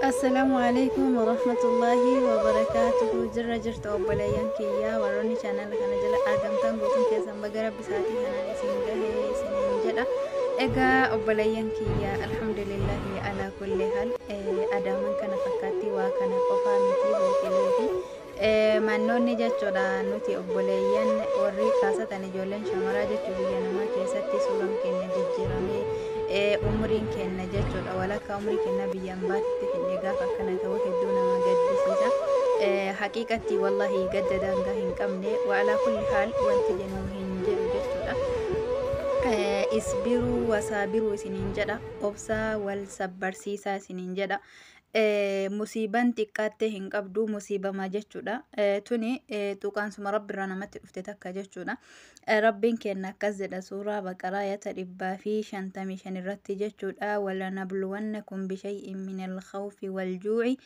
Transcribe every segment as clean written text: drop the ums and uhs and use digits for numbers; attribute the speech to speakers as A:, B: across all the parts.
A: Assalaamu alaikum warahmatullahi wabarakaatuhu. Jirra jirtu obboleeyyan kiyyaa, warroonni chaanala kana jala argamtan guutuun keessan baga Rabbi isaatii kanaan isin gahee isiniin jedha. Egaa obboleeyyan kiyya, alhamdulillahi alaa kulli haal. Adaaman kana fakkaatti, waa kana qofaa miti, booqilee fi mannoonni jechuudha. Nuti obboleeyyan warri kaasatan ijoolleen shamaraa jechuu biyya namaa keessatti suuraan keenya jijjiiramee, umriin keenya jechuudha, walakkaa umrii keenya biyya ambaatti finne. Gaafa akkana ta'u hedduu nama gaddisiisa. Haqiiqatti wallahi gadda daangaa hin qabne. Waalaa kulli haal wanti jennu hin jiru jechuudha. Isbiruu wasaabiruu isiniin jedha, obsaa wal sabbarsiisaa isiniin jedha. Musiibaan xiqqaattee hin qabdu, musiibama jechuudha. Tuni tuqaansuma Rabbirraa namatti dhufte takka jechuudha. Rabbiin kenna akkas jedha suuraa Baqaraa ayata 155 irratti jechuudha. Walanabluwannakum bishay'in min alkhawfi waljuuci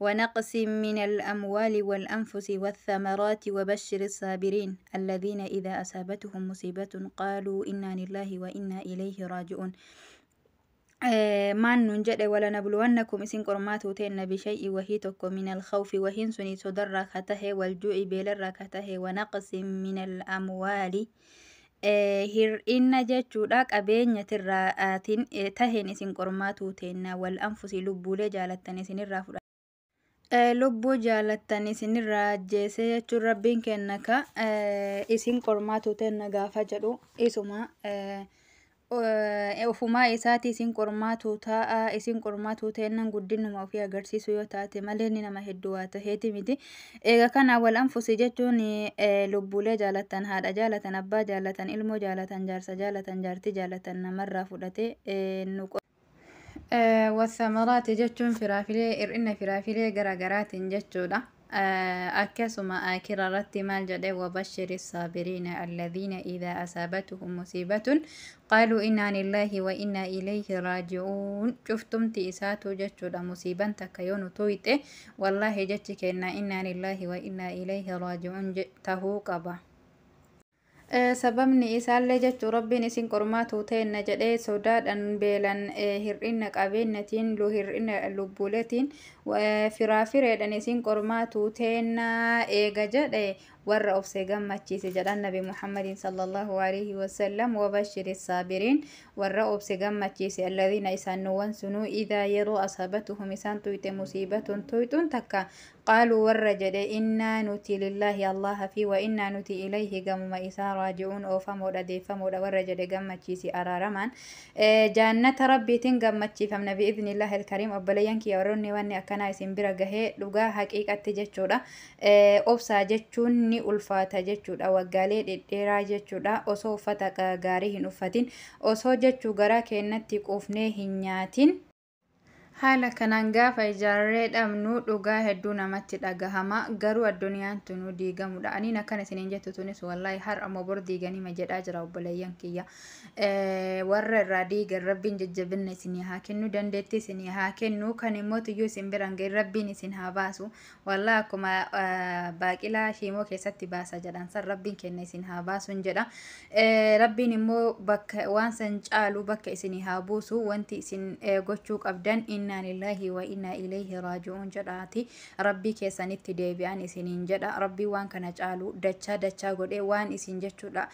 A: ونقص من الأموال والأنفس والثمرات وبشر الصابرين الذين إذا أصابتهم مصيبة قالوا إنا لله وإنا إليه راجعون. Maan nun jedhe? Walanabluwannakum, isin qormaatuu teenna, bishay'i, wahii tokko, min alkhawfi, wahiin suni sodarraa ka tahe, waljuu'i, beelarraa ka tahe, wanaqsi min alamwaali, hir'inna jechuudha qabeenyatirraatiin taheen isin qormaatuu teenna, wal anfusi, lubbuulee jaalattan isinirraa fudha, lubbuu jaalattan isinirraa ajjeese jechuun. Rabbiin kenna ka isin qormaatuu teenna gaafa jedhu isuma ofumaa isaati isin qormaatuu taa'a. Isin qormaatuu teennan guddinuma ofii agarsiisu yoo taate malee inni nama hedduu waa taheeti miti. Egaa kana wal anfusi jechuun lubbuulee jaalatan, haadha jaalatan, abbaa jaalatan, ilmoo jaalatan, jaarsa jaalatan, jaartii jaalatan namarraa fudhate nu. Wasamaraati jechuun firaafilee, hir'ina firaafilee garaagaraatiin jechuudha. Akkasuma akira irratti maal jedhe? Wabashiri saabiriina alladhiina idaa asaabatuhum musiibatun qaaluu innaa lillaahi wa innaa ilayhi raaji'uun. Cuftumti isaatu jechuudha, musiiban takka yoo nu tuyxe wallaahi jechi kenna innaa lillaahi wa innaa ilayhi raaji'uun tahuu qaba. Sababni isaallee jechuu Rabbiin isin qormaatuu teenna jedhee sodaadhan, beelan, hir'ina qabeenyatiin, hir'ina lubbuuleetiin, firaafireedhan isin qormaatuu teenna eega jedhe, warra obsee gammachiise jedhan Nabi Muhammadin sallallahu alaihi wasallam. Wabashiri saabiriin, warra obse gammachiise, alladhiina, isaannuwwan sunuu, idaa, yeroo, asaabatuhum, isaan tuyxe, musiibatun, tuyxuun takka, qaaluu, warra jedhe, innaa, nuti, lillaahi, Allaha fi, wa innaa, nuti, ilayhi, gamuma isaa, raaji'uun, oofamoodha, deeffamoodha warra jedhe gammachiisi. Araaramaan jaannata Rabbiitiin gammachiifamna bi'idhnillaahi alkariim. Obboleeyyan kiyya, warroonni wanni akkanaa isin bira gahee, dhugaa haqiiqatti jechuudha, obsaa jechuun ni ulfaata jechuudha. Waggaalee dhedheeraa jechuudha osoo uffata gaarii hin uffatin, osoo jechuu garaa keenyatti quufnee hin nyaatin, haala kanaan gaafa ijaarree dhabnu dhugaa hedduu namatti dhagahama. Garuu addunyaan tunuu diigamudha. Aniin akkana isiniin jettu tunis wallaahi har'a moo bor diiganima jedhaa jira. Obboleeyyan kiyya, warra irraa diigan Rabbiin jajjabinna isinii haa kennu, dandeettii isinii haa kennu. Kan immoo tuyyuu isin biraan gahin Rabbiin isin haa baasu. Wallaahi akkuma baaqilaa shiimoo keessatti baasa jedhan san Rabbiin kenna isin haa baasuun jedha. Rabbiin immoo bakka waan san caalu bakka isinii haa buusu. Wanti isin gochuu qabdan innaa lillaahi wa innaa ilayhi raaji'uun jedhaati Rabbii keessanitti deebi'an isiniin jedha. Rabbii waan kana caalu dachaa dachaa godhee waan isin jechuudha.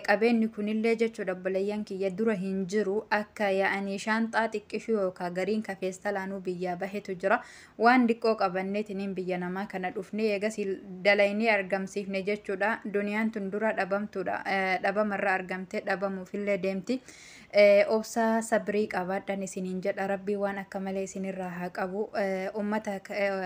A: Qabeenyi kunillee jechuudha, obboleeyyan kiyya, dura hin jiru. Akka yaa'anii shaanxaa xiqqishuu yookaan gariin kafeestalaanuu biyyaa bahetu jira. Waan diqqoo qabanneetiniin biyya namaa kana dhufnee eegas dalaynee argamsiifne jechuudha. Duniyaan tun dura dhabamtuudha, dhabamarra argamtee dhabamuufillee deemti. Obsaa sabrii qabaadhan isiniin jedha. Rabbii waan akka malee isinirraa haa qabu. Ummata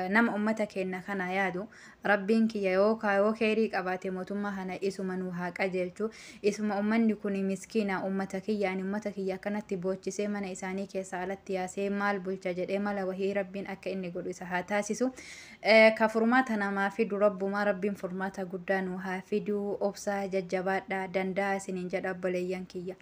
A: nama ummata keenya kana yaadu, Rabbiin kiyya yookaan yoo keerii qabaate mootummaa kana isuma nu haa qajeelchu. Isuma ummanni kun miskiina ummata kiyya, ani ummata kiyya akkanatti boochisee mana isaanii keessa alatti yaasee maal bulcha jedhee mala wahii Rabbiin akka inni godhu isa haa taasisu. Ka furmaata namaa fidu Rabbumaa. Rabbiin furmaata guddaa nu haa fidu. Obsaa, jajjabaadha, danda'a isiniin jedha obboleeyyan kiyya.